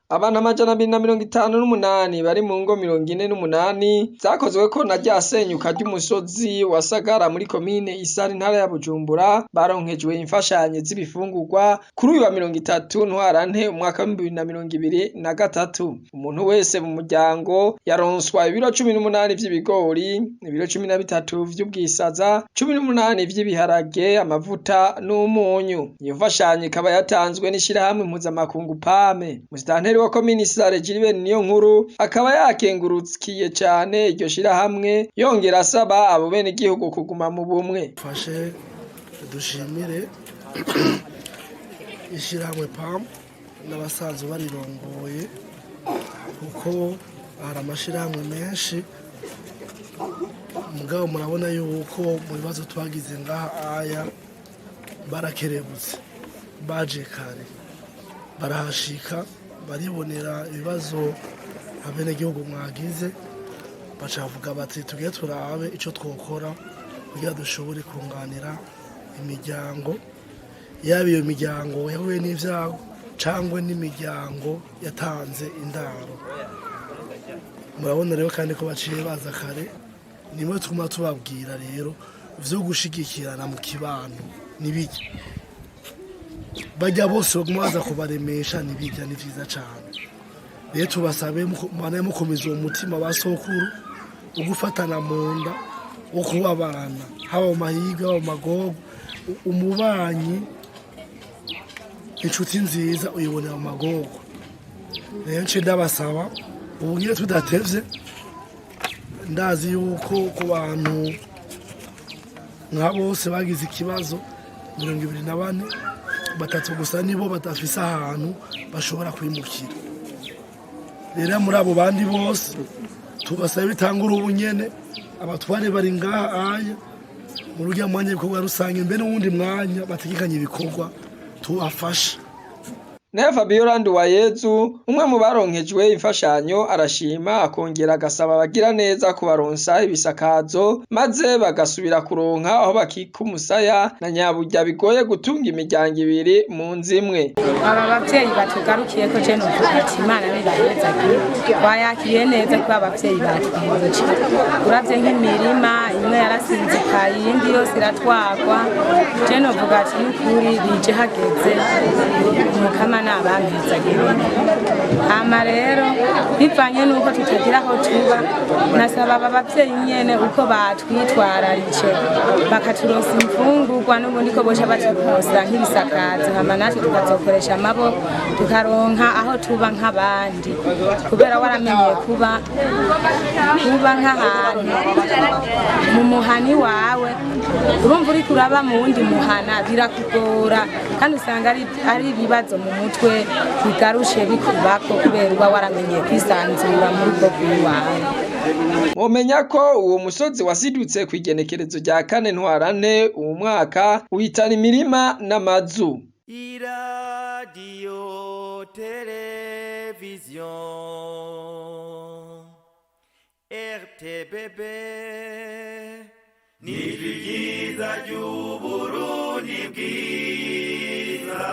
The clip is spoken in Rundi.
Abantu 258 bari mu ngo 48 zakozweko na rya senyuka ry'umusozi wa Sagara muri komine Isare, intara ya Bujumbura, baronkejwe imfashanyo z'ibifungurwa kuri uyu wa 30 Ntwarante umwaka w'2023. Umuntu wese mu muryango yaronswa ibiro 18 vy'ibigori, ibiro 13 vy'ubwisaza, 18 vy'ibiharage, amavuta n'umunyu. Iyo mfashanyo ikaba yatanzwe n'ishirahamwe mpuzamakungu PAME. Musitanteri wa komine Isare Gilbert Niyonkuru akaba yakengurukiye cane iryo shirahamwe, yongera asaba abo benegihugu kuguma mu bumwe. Fashe dushimire ishyirahamwe PAM n'abasanzwe barirongoye, kuko hari amashyirahamwe menshi, mugabo murabona yuko mu bibazo twagize ngaha aya barakerebutse, baje kare barahashika, baribonera ibibazo abenegihugu mwagize, baca bavuga bati: "Tugiye turabe icyo twokora kugira dushobore kunganira imiryango, yaba iyo miryango yahuye n'ibyago cyangwa n'imiryango yatanze indaro." Murabona rero kandi ko baciye baza kare. Nimwe tuma tubabwira rero vyo gushigikirana mu kibano nibijya bajya bose baguma baza kubaremesha, nibijya ni vyiza cane. Rero tubasabe mubane mukomeza uwo mutima ba sokuru wo gufatana mu nda, wo kubabana haba mu mahirwe, haba mu magorwa. Umubanyi, inshuti nziza uyibonera mu magorwa. Rero nce ndabasaba ubu nyine tudatevye, ndazi yuko ku bantu nka bose bagize ikibazo 24, batatu gusa nibo badafise ahantu bashobora kwimukira. Rero muri abo bandi bose tugasaba bitangura ubu nyene, abatware bari ngaha aya muri uriya mwanya w'ibikorwa rusange, mbe n'uwundi mwanya bategekanye ibikorwa, tubafashe. Nayo Fabiola Nduwayezu, umwe mu baronkejwe imfashanyo, arashima akongera agasaba abagira neza kubaronsa ibisakazo maze bagasubira kuronka aho bakika umusaya, na nyaburya bigoye gutunga imiryango ibiri mu nzu imwe. Aba bavyeyi batugarukiye ko, je novuga ati Imana nibahezagire, twayakiriye neza kuba abavyeyi batwibutse. Uravye nk'imirima imwe yarasinzikaye, iyindi yose iratwagwa. Je novuga ati n'ukuri bije hageze, Umukama nabampezagire. Hama rero bivanye n'uko tutagira aho tuba, nasaba aba bavyeyi nyene uko batwitwararitse bakaturonsa imfungurwa, n'ubundi ko boca baturonsa nk'ibisakazo, hama natwe tukazokoresha amaboko tukaronka aho tuba nk'abandi, kubera waramenyeye kuba nk'ahantu mu muhani wawe, urumva uriko uraba mu wundi muhana birakugora, kandi usanga ari ibibazo mu mutwe bigarushe bikubako, kubera uba waramenyeye kwisanzura muri ubwo bw'iwawe. Mwomenya ko uwo musozi wasidutse kw'igenekerezo rya 4 Ntwarante uwu mwaka, uhitana imirima n'amazu. Iradiyo televiziyo RTBB ni ryiza ry'Uburundi bwiza.